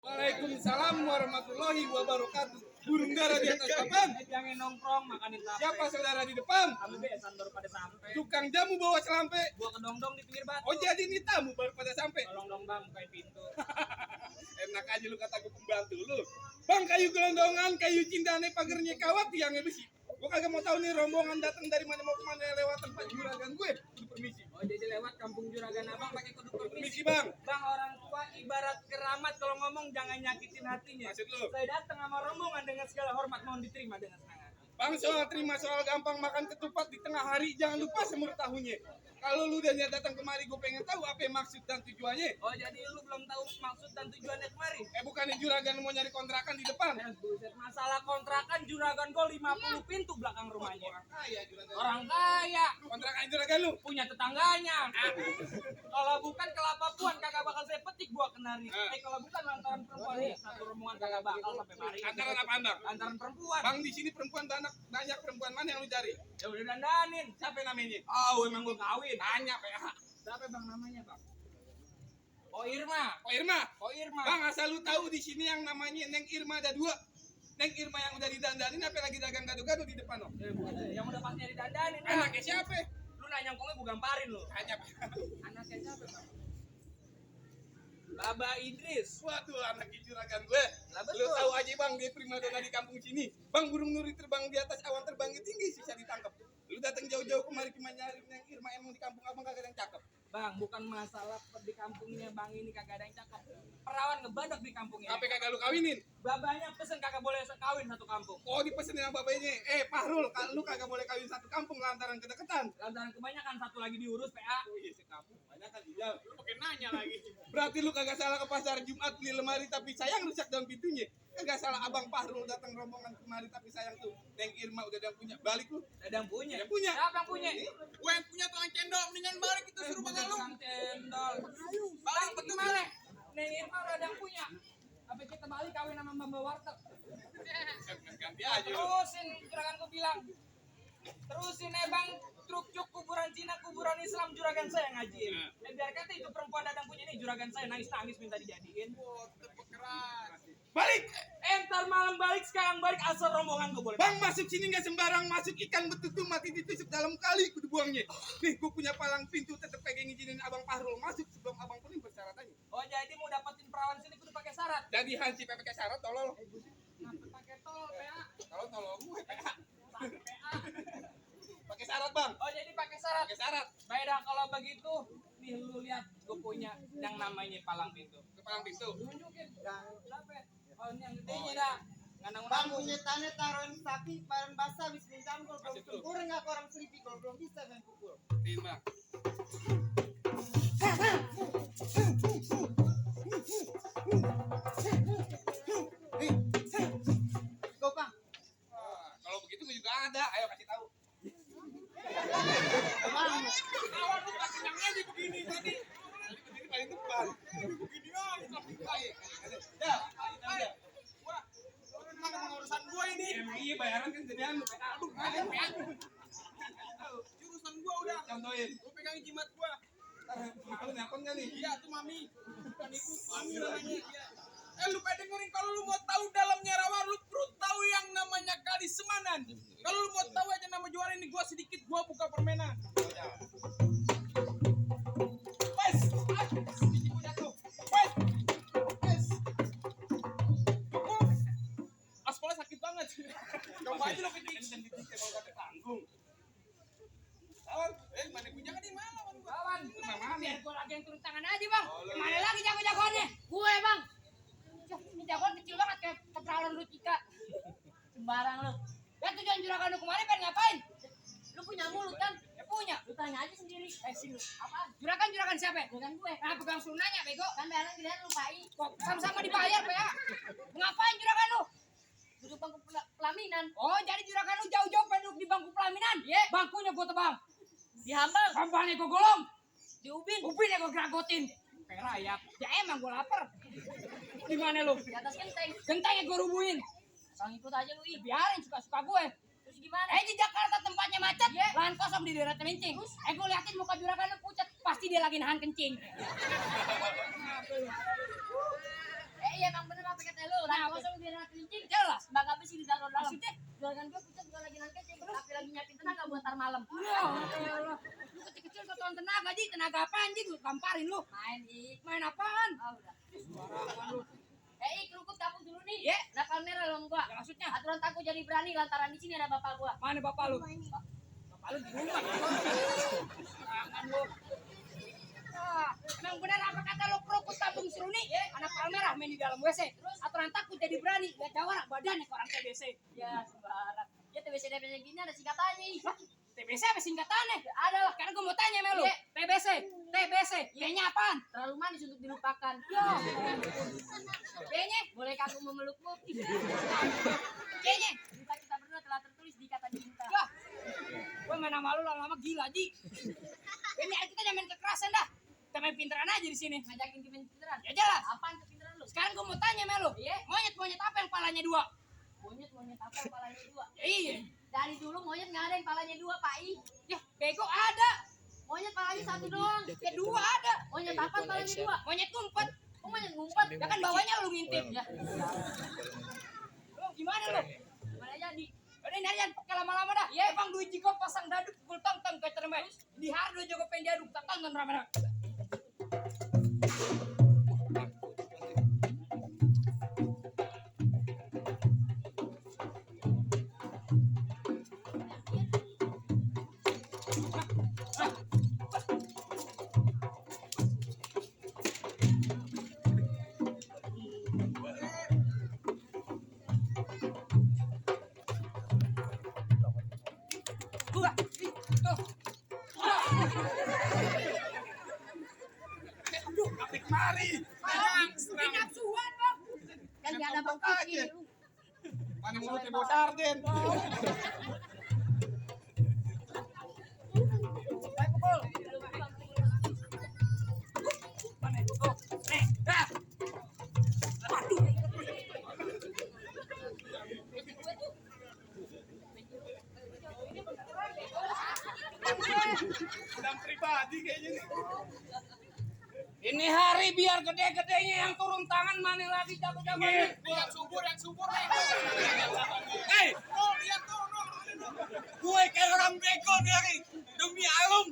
Waalaikumsalam warahmatullahi wabarakatuh. Burung dara di atas papan. Jangan nongkrong makanin tape. Siapa saudara di depan? Kami besan baru pada sampai. Tukang jamu bawa selampe. Gua kedong-dong di pinggir batu. Oh jadi ini tamu baru pada sampai. Tolong dong bang, bukain pintu. Enak aja lu kata gue pembantu lu. Bang kayu gelondongan, kayu cintane pagernya kawat yang besi. Gue kagak mau tahu nih rombongan datang dari mana mau kemana lewat tempat juragan gue. Permisi. Oh jadi lewat kampung juragan abang pakai kudu Permisi permisi. bang. Bang orang tua ibarat keramat kalau ngomong jangan nyakitin hatinya. Maksud lu? Saya datang sama rombongan dengan segala hormat mohon diterima dengan senang hati. Bang soal terima soal gampang makan ketupat di tengah hari jangan lupa semur tahunya. Kalau lu udah datang kemari gue pengen tahu apa yang maksud dan tujuannya. Oh jadi lu belum tahu maksud dan tujuannya kemari? Bukannya juragan mau nyari kontrakan di depan. Buset, masalah kontrakan juragan gol 50 pintu belakang rumahnya. Orang kaya juragan. Orang kaya Kontrakan juragan lu. punya tetangganya. Kalau bukan kelapa puan kagak bakal saya petik gua kenari. Kalau bukan lantaran perempuan nih satu rombongan kagak bakal sampai mari. Antaran apaan bang? Lantaran perempuan. Bang di sini perempuan banyak perempuan mana yang lu cari? Ya udah dandanin. Siapa namanya? Oh emang gua kawin. Tanya PH. Siapa bang namanya bang? Oh Irma. Oh Irma. Oh Irma. Bang asal lu tahu di sini yang namanya Neng Irma ada dua. Neng Irma yang udah didandanin apa lagi dagang gado-gado di depan lo? Yang udah pasti didandanin. Anaknya siapa? Lu nanya kongnya gua gamparin lu. Tanya Anaknya siapa bang? Baba Idris. Waduh anak juragan gue. Lah, Lu betul. tahu aja bang dia primadona di kampung sini. Bang burung nuri terbang di atas awan terbangnya tinggi susah ditangkap. Lu datang jauh-jauh kemari cuma nyari Neng Irma emang di kampung abang kagak ada yang cakep. Bang, bukan masalah di kampungnya bang ini kagak ada yang cakep. Perawan ngebadak di kampungnya. Apa kagak lu kawinin? Babanya pesen kagak boleh kawin satu kampung. Oh dipesenin sama babanya. Pahrul, lu kagak boleh kawin satu kampung lantaran kedekatan. Lantaran kebanyakan satu lagi diurus PA. Oh iya sekampung banyak kan iya. Lu pakai nanya lagi. Berarti lu kagak salah ke pasar Jumat beli lemari tapi sayang rusak daun pintunya. Kagak salah abang Pahrul datang rombongan kemari tapi sayang tuh Neng Irma udah ada yang punya. Balik lu. Ada yang punya. Yang punya. Siapa yang punya? Gue yang punya tukang cendol mendingan balik itu suruh Bukan bakal lu. tukang cendol. Balik Bang, gimana? Neng Irma udah ada yang punya. Apa kita balik kawin sama Mbak Warteg? Ganti aja lu. Terusin juragan ku bilang. Terusin bang truk cuk kuburan Cina kuburan Islam juragan saya ngajiin. Biar kata itu perempuan dadang punya ini juragan saya nangis minta dijadiin. Balik. Entar malam balik sekarang balik asal rombongan gue boleh. Bang masuk sini nggak sembarang masuk ikan betutu mati ditusuk dalam kali kudu buangnya. Nih gue punya palang pintu tetep pegang izinin abang Pahrul masuk sebelum abang kuning persyaratannya. Oh jadi mau dapetin perawan sini kudu pakai syarat. Jadi hansip pakai syarat tolol. Kenapa pakai tol PA? Kalau tolol gue PA. PA. Pakai syarat bang. Oh jadi pakai syarat. Pakai syarat. Baik dah kalau begitu nih lu lihat gue punya yang namanya palang pintu. Ke palang pintu. Tunjukin. Berapa? Oh ini yang gedenya dah. Ngandang Bang punya tanah taruhin sapi barang basah habis minta kalau belum Masih tuh. syukur nggak ke orang selipi kalau belum bisa main pukul. Terima. Go bang. Kalau begitu gue juga ada. Ayo kasih tahu. Bang. Kawan lu kasih yang aja begini tadi. Begini paling depan. Begini aja tapi baik. Ya, ada. Wah, emang urusan gua ini. Emang iya bayaran kan gedean lu. Aduh, ada PA. Urusan gua udah. Contohin. Gua pegang jimat gua. Lu nelpon enggak nih? Iya, tuh Mami. Bukan ibu. Mami namanya. Iya. Lu pada dengerin kalau lu mau tahu dalamnya rawa lu perlu tahu yang namanya kali semanan. Kalau lu mau tahu aja nama juara ini gua sedikit gua buka permainan. Wes, sedikit punya tuh. Wes. Wes. Cukup. Aspalnya sakit banget. Coba aja lo kencing kalau kata tanggung. Kawan, mana punya kan di mana kawan gua? Kawan, Mana? biar gue lagi yang turun tangan aja bang. Oh, lu Kemana ya. lagi jago-jagoannya? Gue bang. Ini jagoan kecil banget kayak keterlaluan lu Cika. Sembarang lu. Ya tujuan juragan lu kemarin kan ngapain? Lu punya mulut kan? Ya punya. Lu tanya aja sendiri. Sini lu. Apaan? Juragan siapa? Juragan gue. Nah pegang suruh nanya bego. Kan bayaran kalian lupain. Kok sama-sama dibayar Pak ya? Ngapain juragan lu? Duduk bangku pelaminan. Oh jadi juragan lu jauh-jauh pengen duduk di bangku pelaminan? Iya. Bangkunya gue tebang. Dihambal. Hambalnya gue golong. Diubin. Ubinnya gue geragotin. Kayak rayap. Ya emang gue lapar. Di mana lu? Di atas genteng. Gentengnya gue rubuhin. Bang ikut aja lu. Biarin suka-suka gue. Terus gimana? Di Jakarta tempatnya macet. Yeah. Lahan kosong di daerah Celincing. Terus? Gue liatin muka juragan lu pucat. Pasti dia lagi nahan kencing. iya emang bener apa kata lu. Lah Kenapa? kosong biar anak kencing. Jelas. Bangga besi di dalam. Maksudnya? Jualan gua kita juga lagi nangkep tapi lagi nyiapin tenaga buat ntar malam. Ya Allah. Lu kecil-kecil sotoan tenaga, Ji. Tenaga apaan, Ji? Lu gamparin lu. Main di. Main apaan? Oh, udah. Sembarangan lu. Kerukut gabung dulu nih. Ye. Nakal merah lo gua. Ya, maksudnya? Aturan takut jadi berani lantaran di sini ada bapak gua. Mana bapak lu? Bapak lu di rumah. Jangan lu. Ah, emang benar apa kata lu kerukut tabung seruni? Anak palmerah main di dalam WC. Aturan takut jadi berani. Lihat jawara badannya ke orang TBC. Ya sembarang. Ya TBC gini ada singkatannya. TBC apa singkatannya? Ada lah. Karena gue mau tanya sama lu. Iya. TBC. T-nya apaan? Terlalu manis untuk dilupakan. Ya. T-nya? Boleh aku memelukmu? T-nya? Cinta kita berdua telah tertulis di kata cinta. Ya. Gue main sama lu lama-lama gila, Ji. Ini kita jangan main kekerasan dah. Kita main pinteran aja di sini. Ngajakin ke pinteran. Ya jelas. Apaan kepinteran lu? Sekarang gue mau tanya sama lu. Iya. Monyet apa yang palanya dua? Monyet apa palanya dua? Ya, iya. Dari dulu monyet nggak ada yang palanya dua, Pak I. Ya, bego ada. Monyet palanya satu doang. Ya dua ada. Monyet apa palanya dua? Monyet ngumpet. Oh, monyet ngumpet. Ya kan bawahnya lu ngintip. Ya. Lu gimana lu? Mana jadi? Udah ini jangan pakai lama-lama dah. Ya, emang duit jiko pasang dadu pukul tong-tong ke cermet. Di hari dua jago pengen diaduk tak tonton ramai. Buka. Tuh. Aduh, apik mari. Serang, serang. Nafsuan, Bang. Kan nggak ada bang Aja. Kiki. Mana mulutnya bau sarden. Baik pukul. Mana? Oh, nih, dah. Aduh. Sedang pribadi kayaknya nih. Ini hari biar gede-gedenya yang turun tangan mana lagi jago-jagonya. Yang subur nih. Hei, tuh lihat tuh. Gue kayak orang bego dari demi alum.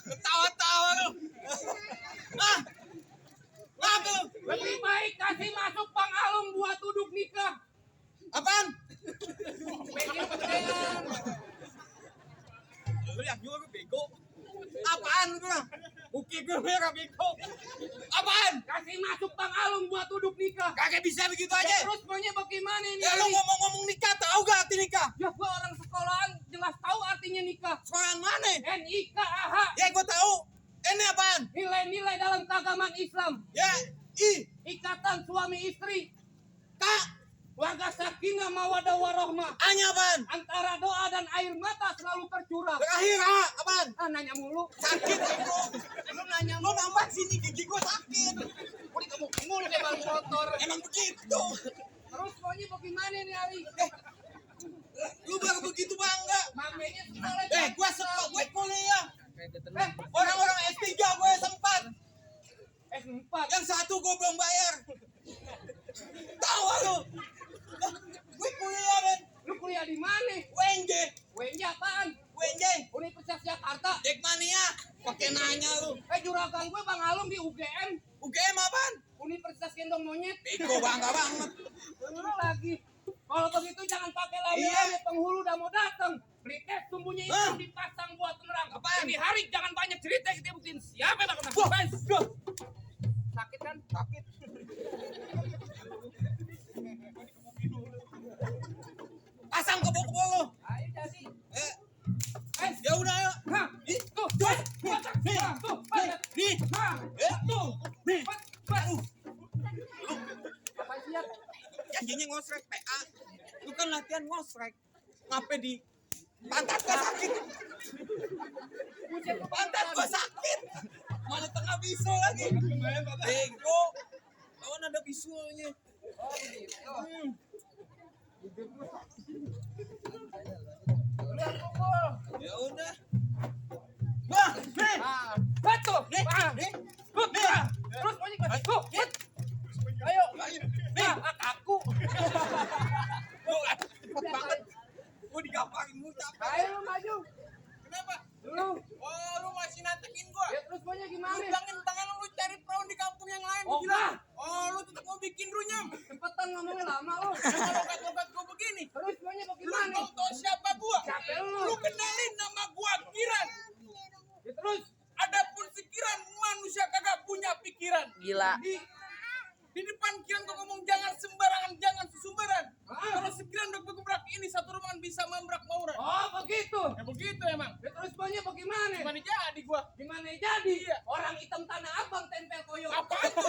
Ketawa-tawa lu. Ah, apa lu? Lebih baik kasih masuk Bang Alum buat duduk nikah. Apaan? Pengen kegedean. Lu lihat juga bego. Apaan lu bilang? Buki gue merah bego. Apaan? Kasih masuk Bang Alum buat duduk nikah. Kagak bisa begitu Ya, aja. terus maunya bagaimana ini? Ya lu Ari? ngomong-ngomong nikah, tahu gak arti nikah? Ya gua orang sekolahan jelas tahu artinya nikah. Sekolahan mana? NIKAH. Ya gue tahu. Ini apaan? Nilai-nilai dalam keagamaan Islam. Ya, I, Ikatan suami istri. K, Warga sakinah mawadah warohmah. A-nya apaan? Antara doa dan air mata selalu tercurah. Terakhir A, apaan? Ah, nanya mulu. Sakit bego. Lu nanya lu nambah sini gigi gue sakit. Udah kamu mulu deh bang kotor. Emang begitu. Terus maunya bagaimana nih Ari? Lu baru begitu bangga. Mamenya sekolah. Gue sekolah, gue kuliah. Orang-orang S3 gue sempat. S4. Yang satu gue belum bayar. Tahu lu? Gue kuliah kan. Lu kuliah di mana? WNJ. WNJ apaan? WNJ. Universitas Jakarta. Jackmania. Pakai nanya lu. Juragan gue Bang Alum di UGM. UGM apaan? Universitas Gendong Monyet. Bego bangga banget. Lu lagi. Kalau begitu jangan pakai lagi Iya. penghulu udah mau datang. Beli tes sumbunya itu Hah? dipasang buat penerang. Apaan? Ini hari jangan banyak cerita kita buktiin siapa yang bakal Wah, fans. duh. Sakit kan? Sakit. Pasang kebo-kebo lu. Ayo jadi. Ya udah ayo. Nah, Ih, tuh, Tuh. nih, tuh, Nih. nah, Tuh. Nih. apa siap? Janjinya ngosrek PA. Lu kan latihan ngosrek. Ngapain di pantat gua sakit? Pantat gua sakit. Mana tengah bisul lagi? Bego. Kawan ada bisulnya. Lihat pukul. Ya udah. Wah, nih. Ah, betul. Nih. Ah, Nih. tuh, Nih. ah, terus maunya tuh, ayo, Aku. Cepet banget. Gue digampangin mulu capek. Ayo lu maju. Kenapa? Lu. Oh, lu masih nantekin gua. Ya terus maunya Lu gimana? bilangin tangan lu cari perahu di kampung yang lain. Oh, Gila. enggak. Oh, lu tetap mau bikin runyam. Cepetan ngomongnya lama lu. Logat-logat gua begini. Terus maunya Lu bagaimana? tau siapa gua? Siapa lu? Lu kenalin nama gua Kiran. Ya terus. Adapun si Kiran manusia kagak punya pikiran. Gila. Di depan Kiran kau ngomong jangan sembarangan, jangan sesumberan. Ah. Kalau si Kiran udah bergebrak ini satu ruangan bisa membrak mauran. Oh begitu. Ya begitu emang. Ya terus maunya bagaimana? Gimana jadi gua? Gimana jadi? Iya. Orang hitam tanah abang tempel koyo. Apa itu?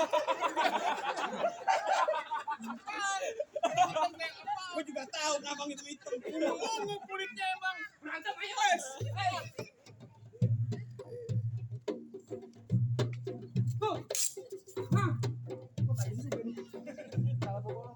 Gue juga tahu abang itu hitam. Ungu kulitnya emang. Berantem ayo. Wes. Ayo. Tuh. Hah. Kok tadi sih gini? Salah pokok.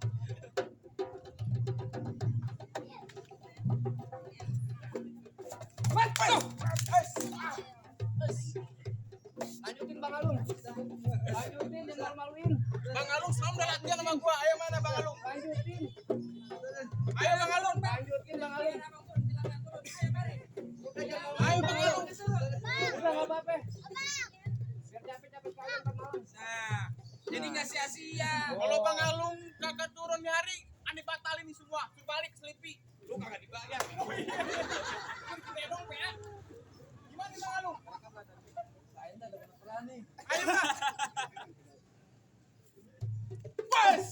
Lanjutin Bang Alung. Lanjutin jangan malu-maluin. Bang Alung selalu udah latihan sama gua. Ayo mana Bang Alung? Lanjutin. Ayo Bang Alung. Lanjutin Bang Alung. Ayo Bang Alung. Udah enggak apa-apa. Biar capek-capek kalian Bang Alung. Nah, jadi nggak sia-sia. Kalau Bang Alung kagak turun nyari, ane batalin nih semua. Balik Sleepy. Lu kagak dibayar. Kita dong, PA. Gimana Bang Alung? Ayo Bang. Pas.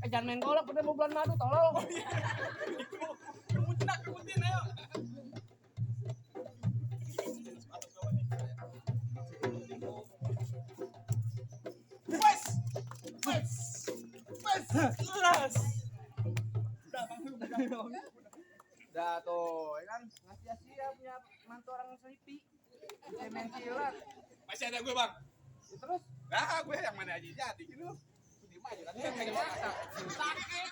Jangan main golok udah mau bulan madu tolong. Kemudian kemudian ayo. Pas. Pas. Pas. Las. Udah tuh, ya kan? Nggak sia-sia punya mantu orang Sleepy. Saya main silat. Masih ada gue Bang. Ya, terus Nah, gue yang mana aja jadi gitu. Diem aja kan kayak biasa. Sakit.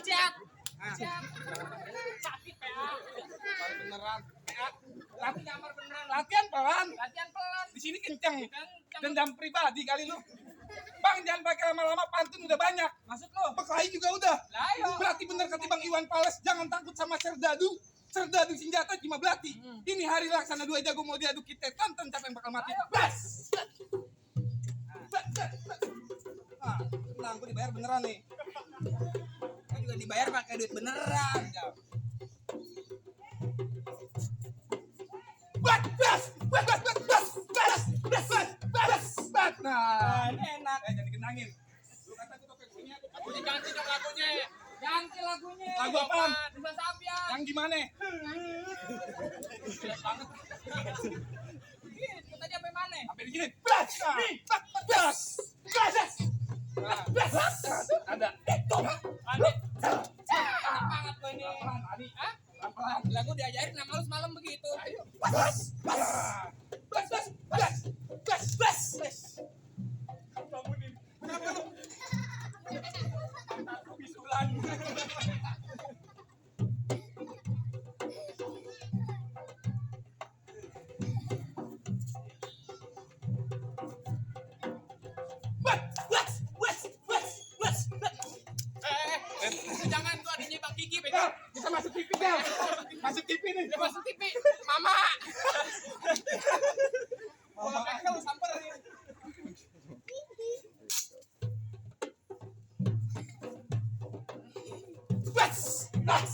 Cat. Nah, Sakit PA. kalau beneran PA latihan nyamar beneran latihan pelan. Latihan pelan. Di sini kenceng. Dendam pribadi kali lu. Bang jangan pakai lama-lama pantun udah banyak. Maksud lu? Berkelahi juga udah. Lah ayo. Berarti bener kata Bang Iwan Fals jangan takut sama Serdadu. Serdadu senjata cuma belati. Ini hari laksana dua jago mau diadu kita tonton siapa yang bakal mati. Bas. Ah, tenang, gue dibayar beneran nih. Gue juga dibayar pakai duit beneran. Nah, ini enak. Jangan dikenangin. Lu kata gue topeng punya. Aku diganti dong lagunya. ganti lagunya. Lagu apaan? Bisa Sapian. Yang gimana? Jelas banget. Kita aja sampai mana? Sampai di sini. Blas. Blas. Blas. Blas. Ada. Adi. Banget lo ini. Adi. Pelan-pelan. Lagu diajarin sama lu semalam begitu. Ayo. Blas. Blas. Blas. Blas. Blas. Blas. Blas. Blas. Bangunin. Kenapa lu? Aku bisulan. Jangan tuh adanya Bang Kiki pegang. Kita masuk TV dah. Masuk TV nih. Dia masuk TV. Mama. Mama pegang lu samperin. Bas. Bas.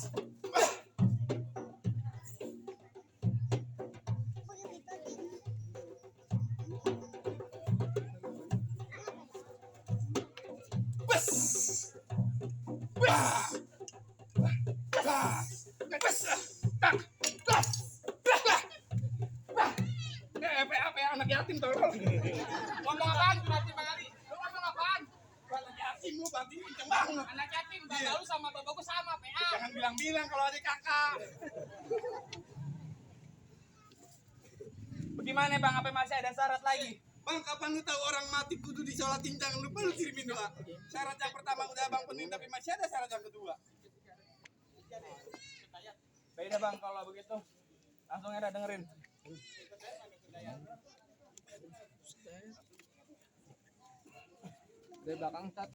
Anak yatim tolong. Ngomong apaan berarti Bang Ali? Lu ngomong apaan? Anak yatim lu berarti kenceng banget. Anak yatim, bapak lu sama bapakku sama PA. Jangan bilang-bilang kalau adik kakak. Bagaimana Bang? Apa masih ada syarat lagi? Bang, kapan lu tahu orang mati kudu disolatin, jangan lupa lu kirimin doa. Syarat yang pertama udah Bang penuhin, tapi masih ada syarat yang kedua. Beda Bang kalau begitu. Langsung ada dengerin. Dari belakang tat.